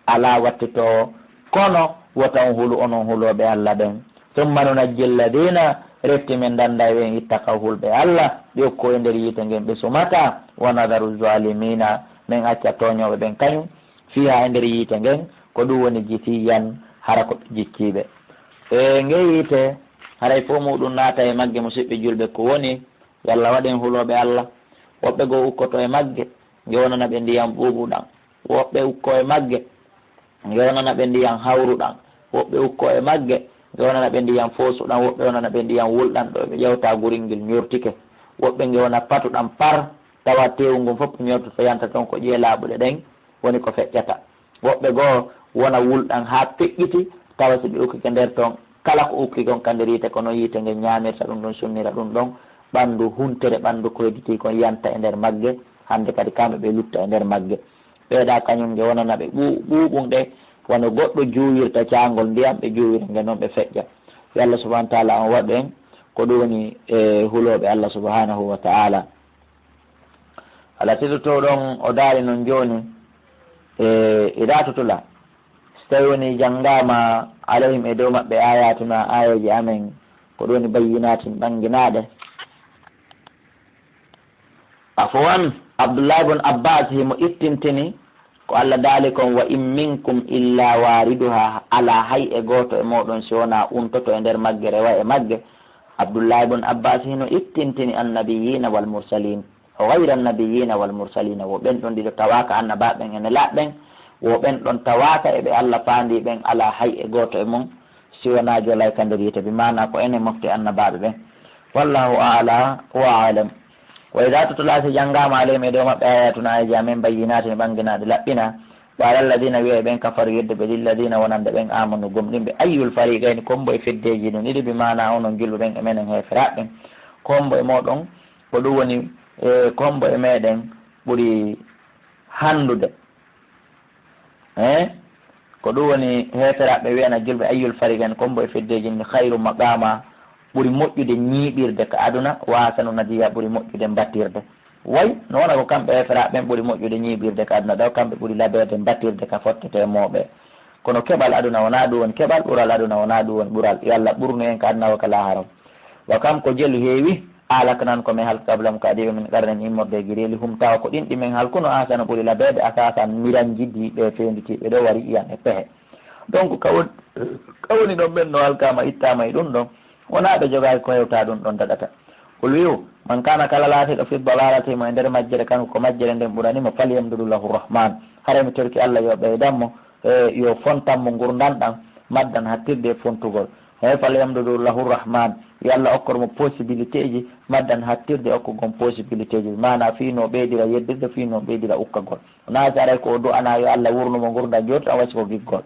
alaa wattitoowo. Kono wota on hulu, onon hulooɓe Allah ɓen. Summa nunajji alladina, refti men dannday ɓen, ittaqaw, hulɓe Allah, ɓe ukko e nder yiite ngen, ɓe sumataa. Wa nadaru zalimina, men acca tooñooɓe ɓen kañum, fiha, e nder yiite ngen, ko ɗum woni jisiyan, hara ko ɓe jicciiɓe. E nge yiite, haray fof muɗum naata e magge, musiɓɓe julɓe, ko woni, yo Allah waɗ en hulooɓe Allah. Woɓɓe goo ukkoto e magge, nge wonana ɓe ndiyam ɓuuɓuɗam. Woɓɓe ukko e magge, nge wonana ɓe ndiyam hawruɗam. Woɓɓe ukko e magge, nge wonana ɓe ndiyam foosuɗam. Woɓɓe wonana ɓe ndiyam wulɗam, ɗo ɓe ƴewta gurel ngel ñortike. Woɓɓe nge wona patuɗam par, tawa teewu ngun fof ñortoto, yanta toon ko ƴiye laaɓuɗe ɗen woni ko feƴƴata. Woɓɓe goo wona wulɗam haa feƴƴiti, tawa si ɓe ukkike nder toon, kala ko ukki kon ka nder yiite, ko noon yiite ngen ñaamirta ɗum ɗon, sunnira ɗum ɗon, ɓanndu huntere, ɓanndu ko hedditii kon yanta e nder magge, hannde kadi kamɓe ɓe lutta e nder magge. Ɓeeɗa kañum nge wonana ɓe ɓuu-, ɓuuɓum ɗe, wano goɗɗo juuwirta caangol ndiyam, ɓe juuwira nge noon, ɓe feƴƴa. Yo Allah subhanahu wa taala on waɗu en ko ɗum woni e hulooɓe Allah subhanahu wa taala. Alaa, tedduɗo ɗon, o daali non jooni, e, idaa tutla, si tawi woni janngaama, alayhim, e dow maɓɓe, ayatuna, aayeeje amen, ko ɗum woni bayyinatin, ɓannginaaɗe. Afwan, Abdullahi bun Abbas himo ittintini ko Allah daali kon, "Wa in minkum illa wariduha," alaa hay e gooto e mooɗon si wonaa untoto e nder magge, rewa e magge. Abdullahi bun Abbas hino ittintini annabiyina wal mursalin, o gayra annabiyina wal mursalina, wo ɓen ɗon ɗiɗo tawaaka annabaaɓe ɓen e nelaaɓe ɓen, wo ɓen ɗon tawaaka e ɓe Allah faandi ɓen, alaa hay e gooto e mum si wonaa jolay ka nder yiite, bi maana ko enen mofte annabaaɓe ɓen. Wallahu a'la wa a'lam. Wa idha tutla, si janngaama, alayhim, e dow maɓɓe, ayatuna, aayeeje amen, bayyinatin, ɓannginaaɗe, laɓɓina, qala alladhina, wi'a e ɓen, kafaru, yedduɓe, lilladhina, wonande ɓen, amanu, gomɗinɓe, ayyul fariqayni, kombo e feddeeji ɗin ɗiɗi, bi maana onon julɓe ɓen e menen heeferaaɓe ɓen, kombo e mooɗon, ko ɗum woni, e, kombo e meɗen ɓuri hanndude. Eh? Ko ɗum woni heeferaaɓe wi'ana julɓe, ayyul fariqayni, kombo e feddeeji ɗin, khayru maqama, ɓuri moƴƴude ñiiɓirde ka aduna, wa ahsanu nadiya, ɓuri moƴƴude mbattirde. Way no wona ko kamɓe heeferaaɓe ɓen ɓuri moƴƴude ñiiɓirde ka aduna, ɗaw kamɓe ɓuri labeede mbattirde ka fottetee mooɓe. Kono keɓal aduna wonaa ɗum woni keɓal, ɓural aduna wonaa ɗum woni ɓural. Yo Allah ɓurnu en ka aduna o ka laahara. Wa kam ko jelu heewi, ahlakna, ko men halki, qablahum, ko adii ɓe, min qarnin, immorde e gireeli, hum, tawa ko ɗin ɗi men halkuno, ahsanu, ɓuri labeede, asasan, miranji, diiɓe, fewnditiiɓe, ɗo wari iyan e pehe. Donc, ka woni, ka woni ɗon ɓen no halkaama, ittaama e ɗum ɗon, wonaa ɓe jogaaki ko hewta ɗum ɗon daɗata. Qul, wi'u, man kana, kala laatiiɗo, fi dalalati, mo e nder majjere, kanko ko majjere nden ɓurani mo, falyamdud lahu rahman, haray mi torki Allah yo ɓeydan mo, e yo fontan mo ngurndan ɗan, maddan, hattirde e fontugol. He, falyamdud lahu rahman, yo Allah okkor mo possibilité ji, maddan, hattirde e okkugon possibilité ji, maana fii no ɓeydira yeddirde, fii no ɓeydira ukkagol. Wonaa si aray ko o du'ana yo Allah wurnu mo ngurndan jooɗi tan, wa si ko giggol.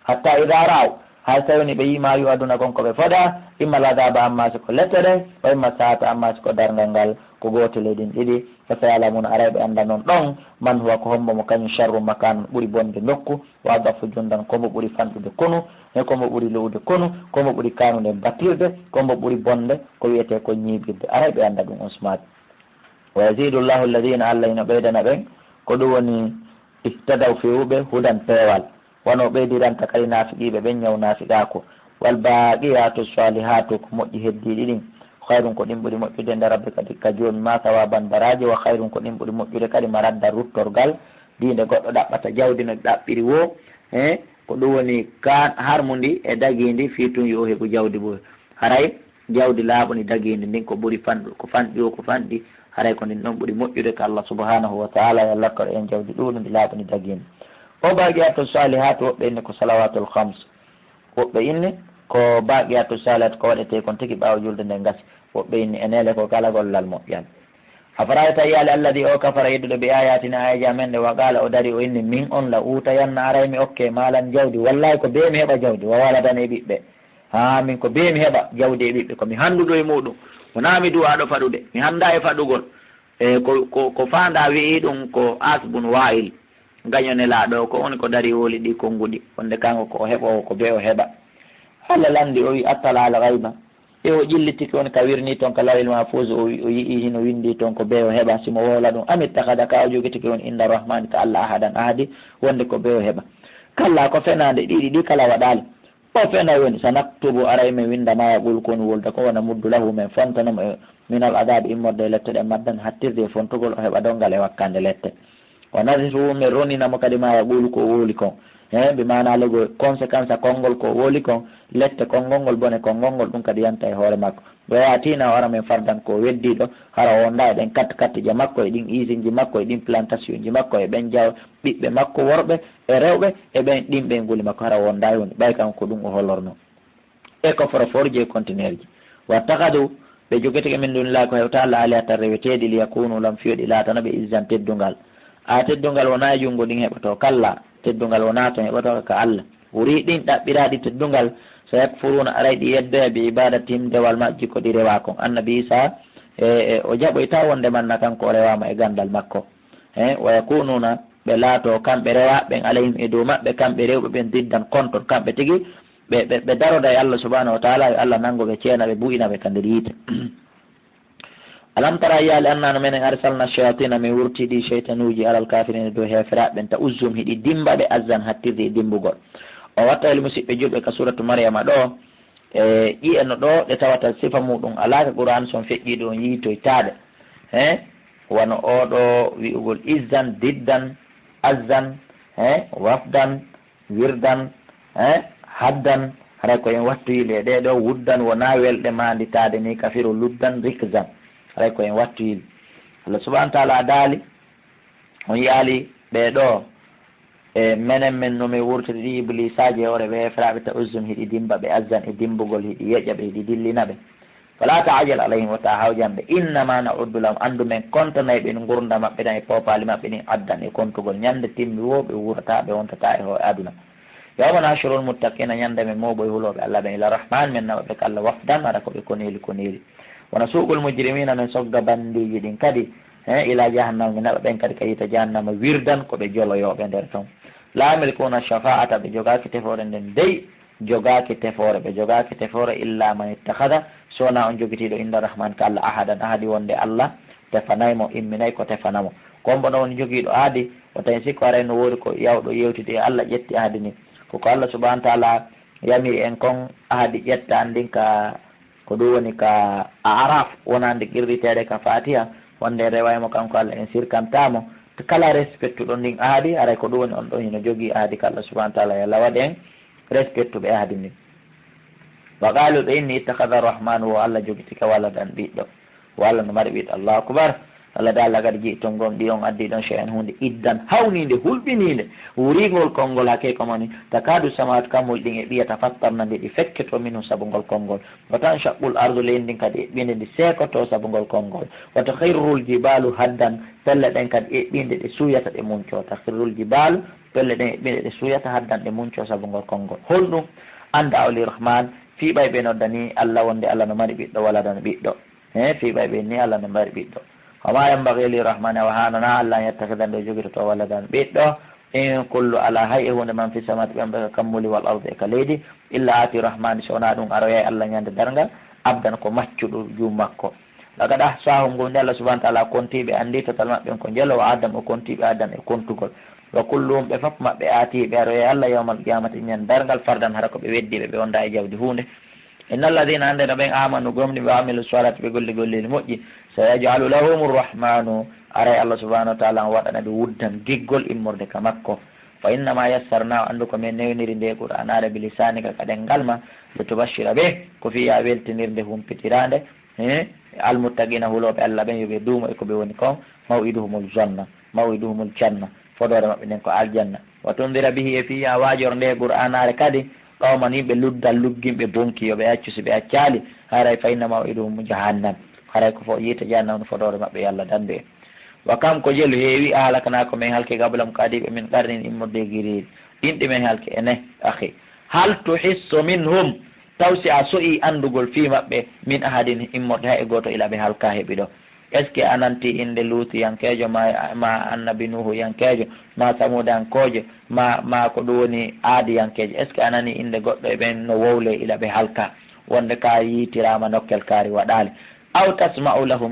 Hatta idha ra'aw, Hay so tawii ɓe yii maa yu'aduna kon ko ɓe fodaa, imma al-'adhaaba, amma si ko lette ɗen, wa imma as-saa'ata, amma si ko darngal ngal, ko gootel e ɗin ɗiɗi. Fa sayalamuna, aray ɓe annda non ɗon, man huwa, ko hombo mo kañum, sharrun makaanan, ɓuri bonde nokku, wa ad'afu jundan, ko mbo ɓuri fanɗude konu, e ko mbo ɓuri lo'ude konu, ko mbo ɓuri kaanude batirde, ko mbo ɓuri bonde ko wi'etee ko ñiiɓirde. Aray ɓe annda ɗum on sumaade. Wa yazidu Allahu alladhina, Allah hino ɓeydana ɓen, ko ɗum woni ihtadaw, fewuɓe, hudan, peewal. Wano o ɓeydiranta kadi naafiqiiɓe ɓen ñaw naafiqaaku. Wal baqiyatu salihatu, ko moƴƴi heddiiɗi ɗin, khayrun, ko ɗin ɓuri moƴƴude, inda rabbika, ka Joomi maa, sawaban, baraaji, wa khayrun, ko ɗin ɓuri moƴƴude kadi, maraddan, ruttorgal, diinde goɗɗo ɗaɓɓata jawdi no ɗaɓɓiri woo, eh, ko ɗum woni ka harmundi e dagiindi, fii tun yo o heɓu jawdi buy. Haray jawdi laaɓundi dagiindi ndin ko ɓuri fanɗu-, ko fanɗi o, ko fanɗi, haray ko ndin ɗon ɓuri moƴƴude ka Allah subhanahu wa ta'ala, yo Allah okku en jawdi ɗuuɗundi laaɓundi dagiindi. O baqiyatu salihatu, woɓɓe inni ko salawatul khams, woɓɓe inni ko baqiyatu salihat ko waɗetee kon tigi ɓaawo julde nden gasi, woɓɓe inni e neele ko kala gollal moƴƴal. Afara'ayta, yiyaali, alladhi, o, kafara, yedduɗo, bi ayatina, aayeeje amen ɗe, wa qaala, o darii o inni, min on la uutayanna, aray mi okke, maalan, jawdi, wallahi ko bee mi heɓa jawdi, wa waladan, e ɓiɓɓe. Haa, min ko bee mi heɓa jawdi e ɓiɓɓe, ko mi hannduɗo e muuɗum. Wonaa mi du'aaɗo faɗude, mi hanndaa e faɗugol. E ko, ko, ko faandaa wi'i ɗum ko Aas bun Waa'il, gaño Nelaaɗo, ko woni ko darii wowli ɗii konnguɗi, wonde kanko ko o heɓoowo, ko bee o heɓa. Allah lanndi, o wi'i, attala al ghayba, e o ƴillitike woni ka wirnii ton ka Lawhil Mahfuuz, o wi-, o yi'ii hino winndii ton ko bee o heɓa, si mo wowla ɗum, am ittakhadha, ka o jogitike woni inda Rahmaani ka Allah ahadan, ahadi, wonde ko bee o heɓa. Kallaa, ko fenaande, ɗiɗi ɗi kala waɗaali. O fena woni, sanaktubu, aray men winnda, ma yaqulu, ko woni wolda ko, wa namuddu lahu, men fontana mo e, min al adaabi, immorde e lette ɗen, maddan, hattirde e fontugol, o heɓa donngal e wakkande lette. Wa nadhifu, men ronina mo kadi, ma yaqulu, ko wowli kon. He, bi maana lego conséquence a konngol ko wowli kon, lette konngol ngol, bone konngol ngol, ɗum kadi yanta e hoore makko. Wa ya'tina, o ara men fardan ko o weddiiɗo, hara o wonda e ɗen kat-, kattije makko, e ɗin usine ji makko, e ɗin plantation ji makko, e ɓen jaw-, ɓiɓɓe makko worɓe e rewɓe, e ɓen ɗin ɓen guli makko, hara o wonda e woni, ɓay kanko ko ɗum o holorno. E coffre-fort ji e conteneur ji. Wattakhadhu, ɓe jogitike min dunillahi ko hewta Allah, alihatan reweteeɗi, liyakunu lahum, fiyo ɗi laatana ɓe, izzan, teddungal. A teddungal wonaa e junngo ɗin heɓotoo, kalla, teddungal wonaa ton heɓotoo ka Allah. Wuri ɗin ɗaɓɓiraaɗi teddungal, sayakfuruna, aray ɗi yeddoya, bi ibadatihim, dewal majji ko ɗi rewaa kon. Annabi Isa, e, e, o jaɓoyta wonde manna kanko o rewaama e ganndal makko. He, wa yakununa, ɓe laatoo kamɓe rewaaɓe ɓen, alayhim, e dow maɓɓe kamɓe rewɓe ɓen, diddan, kontor, kamɓe tigi ɓe, ɓe, ɓe daroda e Allah subhanahu wa ta'ala, yo Allah nanngu ɓe, ceena ɓe, bu'ina ɓe ka nder yiite. Alam tara, yiyaali, annaa no menen arsalna shayatina, min wurtidi shaytanuuji alal kafirina, dow heeferaaɓe ɓen, ta'uzzum, hiɗi dimmba ɓe, azzan, hattirde e dimmbugol. O watta, heli musiɓɓe julɓe, ka suratu Maryama ɗo, e ƴi'e no ɗo ɗe tawata sifa muɗum alaa ka Qur'an, son feƴƴiiɗo on yiitoytaade. He? Wano oo ɗo wi'ugol izzan, diddan, azzan, he? Wafdan, wirdan, eh, haddan, haray ko en wattu yili e ɗee ɗoo, wuddan, wonaa welɗe maanditaade ni, kafiru luddan, rikzan, haray ko en wattu yili. Allah subhanahu wa ta'ala daali, on yi'aali ɓee ɗoo, e menen men no men wurtiri ɗi ibliisaaji e hoore ɓe heeferaaɓe, ta'uzzum, hiɗi dimmba ɓe, azzan, e dimmbugol, hiɗi yeƴa ɓe, hiɗi dillina ɓe. Fala ta'jal alayhim, wota hawjan ɓe. Innama na'uddu lahum, anndu men kontanay ɓe ngurnda maɓɓe ɗan e poopaali maɓɓe ɗin, addan, e kontugol. Ñande timmi woo ɓe wuurataa, ɓe wontataa e hoore aduna. Yawma nahshurul muttaqina, ñande men mooɓoy hulooɓe Allah ɓen, ila Rahman, men naɓa ɓe ka Allah, wafdan, hara ko ɓe koneeli koneeli. Wa nasuuqul mujrimina, men sogga banndiiji ɗin kadi, he, ila jahannama, men naɓa ɓen kadi ka yiite jahannama, wirdan, ko ɓe joloyooɓe nder ton. La yamlikuna shafa'ata, ɓe jogaaki tefoore nden dey, jogaaki tefoore, ɓe jogaaki tefoore, illa man ittakhadha, so wonaa on jogitiiɗo inda Rahman ka Allah ahadan, ahadi, wonde Allah tefanay mo, imminay ko tefana mo. Ko hombo ɗon woni jogiiɗo ahadi? Wota en sikku haray no woodi ko yawɗo yewtidi e Allah ƴetti ahadi ndin. Ko ko Allah subhanahu wa ta'ala yamiri en kon, ahadi ƴettaandi ndin ka, ko ɗum woni ka A'raf, wonaande qirriteede ka Fatiha, wonde en reway mo kanko Allah, en sirkantaa mo. Kala respectuɗo ndin ahadi, haray ko ɗum woni on ɗon hino jogii ahadi ka Allah subhanahu wa ta'ala, yo Allah waɗ en respectuɓe ahadi ndin. Wa qalu, ɓe inni, ittakhadha arrahmanu, wo Allah jogitike waladan, ɓiɗɗo. Wo Allah no mari ɓiɗɗo. Allahu akbar. Allah da, laqad ji'tum, gomɗii on addii ɗon, shay'an, huunde, iddan, hawniinde, hulɓiniinde. Wuriingol konngol, haqiiqa moni, takadu samawatu, kammuuli ɗin eɓɓi, yatafattarna, nde ɗi fekkoto, minhu, sabu ngol konngol. Wa tanshaqqul ardu, leydi ndin kadi eɓɓiinde ndi seekoto sabu ngol konngol. Wa takhirrul jibalu haddan, pelle ɗen kadi eɓɓiinde ɗe suuyata ɗe muncoo. Takhirrul jibalu, pelle ɗen eɓɓiinde ɗe suuyata, haddan, ɗe muncoo sabu ngol konngol. Holɗum? An da'aw li rahman, fii ɓay ɓe noddani Allah wonde Allah no mari ɓiɗɗo, waladan ɓiɗɗo. He, fii ɓay ɓe ni Allah no mari ɓiɗɗo. Wa ma yanbaghi li rahmani, awa haanana Allah an yattakhidha, nde jogitoto waladan ɓiɗɗo. In kullu, ala hay e huunde, man fi samawati, ɓen ɓe ka kammuli, wal ardi, e ka leydi, illa ati rahmani, so wonaa ɗum aroyay Allah ñande darngal, abdan, ko maccuɗo juu makko. Laqad ahsahum, gomɗi Allah subhanahu wa ta'ala kontii ɓe, anndi total maɓɓe ko njelo, wa addahum, o kontii ɓe addan e kontugol. Wa kulluhum, ɓe fof maɓɓe, aatihi, ɓe aroyay Allah, yawmal qiyamati, ñande darngal, fardan, hara ko ɓe weddiiɓe, ɓe wonda e jawdi huunde. Inna alladhina, anndeno ɓen, amanu, gomɗi, wa amilu salihati, ɓe golli golleeli moƴƴi, sayaj'alu lahumu rahmanu, aray Allah subhanahu wa ta'ala on waɗana ɓe wuddan giggol immorde ka makko. Fa innama yassarnahu, anndu ko men newniri nde Qur'aanaare, bi lisanika, ka ɗenngal ma, litubashshira bih, ko fii yaa weltinirde humpitiraande, he, almuttaqina, hulooɓe Allah ɓen, yo ɓe duumo e ko ɓe woni kon, maw'iduhumul janna, maw'iduhumul janna, fodoore maɓɓe nden ko aljanna. Wa tundira bihi, e fii yaa waajor nde Qur'aanaare kadi, qawman, yimɓe luddan, luggimɓe bonki, yo ɓe accu, si ɓe accaali, haray fa inna maw'iduhum jahannam, haray ko fo yiite jahannam no fodoore maɓɓe, yo Allah danndu en. Wa kam, ko jelu heewi, ahlakna, ko men halki, qablahum, ko adii ɓe, min qarnin, immorde e giriiri, ɗin ɗi men halki, ene, akhi. Hal tuhissu minhum, taw si a so'i anndugol fii maɓɓe, min ahadin, immorde hay e gooto, ila ɓe halka heɓi ɗo. Est-ce que a nanti innde Luutiyankeejo, ma, ma annabi Nuuhuyankeejo, ma Samuudankoojo, ma, ma ko ɗum woni Aadiyankeejo? Est-ce que a nani innde goɗɗo e ɓen no wowle ila ɓe halka? Wonde ka yiitiraama nokkel kaari waɗaali. Aw tasma'u lahum